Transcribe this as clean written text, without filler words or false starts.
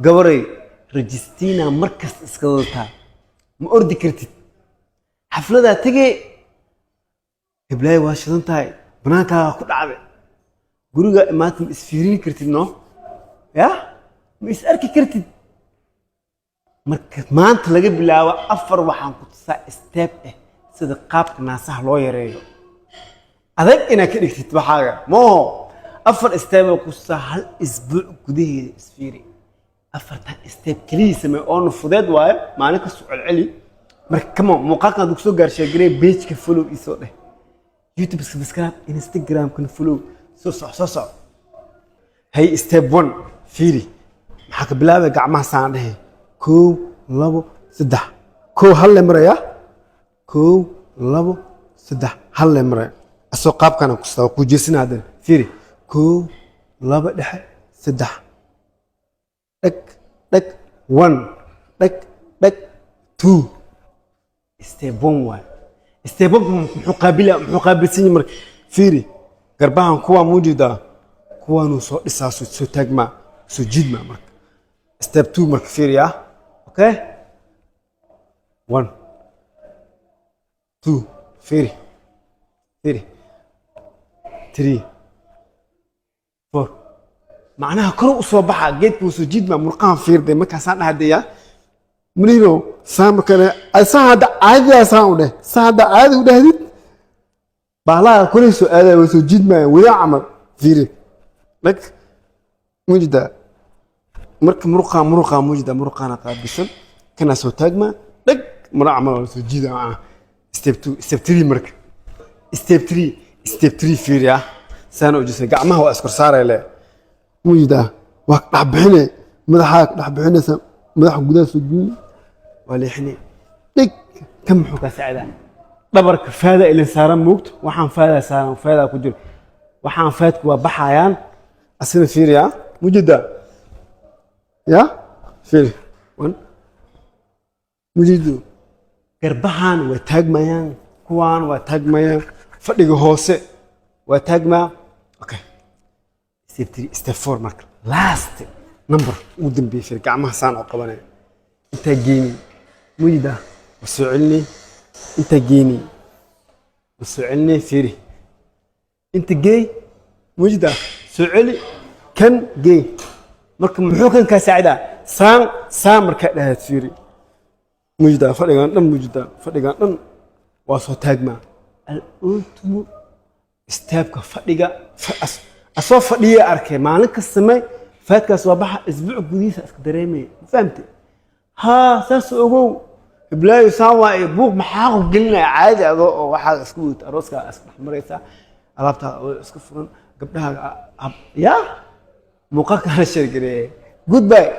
Gabaray, rajistina markasta iska wadataa, ma ordi kartid. Xafladaa tegee, heblaayo waa shidan tahay, banaankaaga ku dhacday, guriga imaata, ma isfiirin kartid, no ya ma is arki kartid. Marka maanta laga bilaabo afar waxaan ku tusaa step ah sida qaabka naasaha loo yareeyo, adag inaad ka dhigtid waxaaga mooho. Afar step oo ku tusaa, hal isbuuc gudaheeda isfiiri. Afartan step keliya samee, oona fudeed waayo, maalin kasta celceli. Marka come on, muuqaalkan hadduu kusoo gaar, share garee, pageka follow isoo dheh, YouTube subscribe, Instagramkana follow. Soo soco, soo soco. Hay, step one fiiri. Maxaa ka bilaabaya? Gacmaha saan dhehe: kow, labo, saddex. Kow, hal le maraya. Kow, labo, saddex, hal le maraya. Asoo qaabkana kustaa ku jeesina. Haddana fiiri: kow, laba, dhexe, saddex, dhag dhag, one, dhag dhag, two. Step one waay. Step one muxuu qaabila? Muxuu qaabilsan yahay? Marka fiiri garbahan, kuwaa muujeedaa, kuwaanuu soo dhisaa, soo taagmaa, soo jiidmaa. Marka step two marka fiiri ah. Okay, one, two, fiiri, fiiri, three, four. Macnaha kor u soo baxa, geedka wuu soo jiidmaa, murqahan fiirday. Markaasaan dhahadaya mlino saan markale, saan hadda caadiyaa, saan u dheh, saan hadda caadi u dhahdid, baalaha kolay soo aadaya, waa soo jiidmaya wadaa camal. Fiiri, dhag, mujida. Marka muruqaa, muruqaa mujida, muruqaana qaabilsan, kanaa soo taagmaa, dhag, mara camal waa soo jiida macnaha. Step two, step three marka, step three, step three fiiri ah. Saan u jisay, gacmaha waa iskor saaray le, mujida, waa ka dhex bixine, madaxaa ka dhex bixinaysa, madaxa gudaha soo gelin, waa leexine, dhig. Kan muxuu kaa saacidaa? Dhabarka faada ilin saaran moogto, waxaan faadaa saaran, faadaa ku jiro, waxaan faadku waa baxayaan. Asina fiiriya, mujida ya, fiiri, one, mujido, garbahan waa taagmayaan, kuwaan waa taagmayaan, fadhiga hoose waa taagmaa. Okay, step three, step four marka, last number ugu dambeeyay. Fiir, gacmaha saan oo qabanaya, intaa geeni, mujida, waa soo celinay, intaa geeni, waa soo celinay. Fiiri, inta geey, mujida, soo celi, kan geey. Marka muxuu kan kaa saacidaa? Saan saan markaa dhahaad, fiiri, mujida, fadhigan dhan, mujida, fadhigan dhan waa soo taagmaa. Al-ultimo stepka fadhiga asoo fadhiya arkay, maalin kasta samee, faadkaas waa baxa, isbuuc gudihiisa iska dareemaya. Ma fahamte? Haa, saas ogow. Hiblaayo saan waa buuq, maxaa ku gelinaya? Caadi adoo oo waxaa iska wadata, arooskaa iska dhex maraysaa, alaabtaa oo iska furan, gabdhaha ya muuqaalka hala share gareeye. Goodbye.